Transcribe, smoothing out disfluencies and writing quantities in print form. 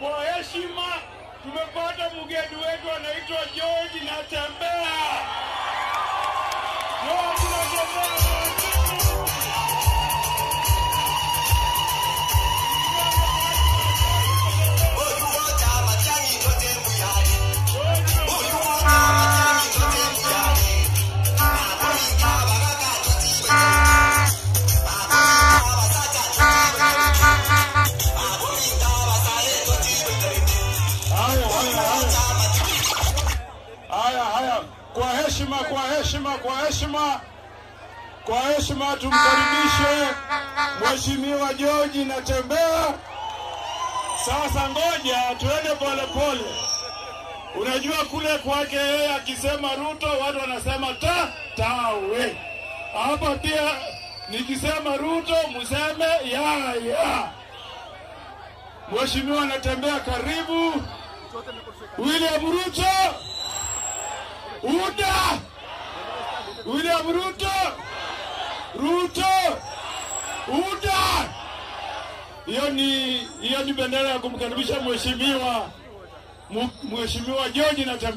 Kwa heshima tumepata mgeni wetu anaitwa George Natembeya. George Natembeya. Kwa heshima tumkaribishe Mheshimiwa George Natembeya. Sasa ngoja tuende pole pole. Unajua kule kwake yeye akisema Ruto watu wanasema ta tawe. Hapa pia nikisema Ruto mseme ya ya. Mheshimiwa Natembeya, karibu. William Ruto. UDA. William Ruto. Ruto. UDA. Hiyo ni bendera ya kumkaribisha Mheshimiwa George Natembeya.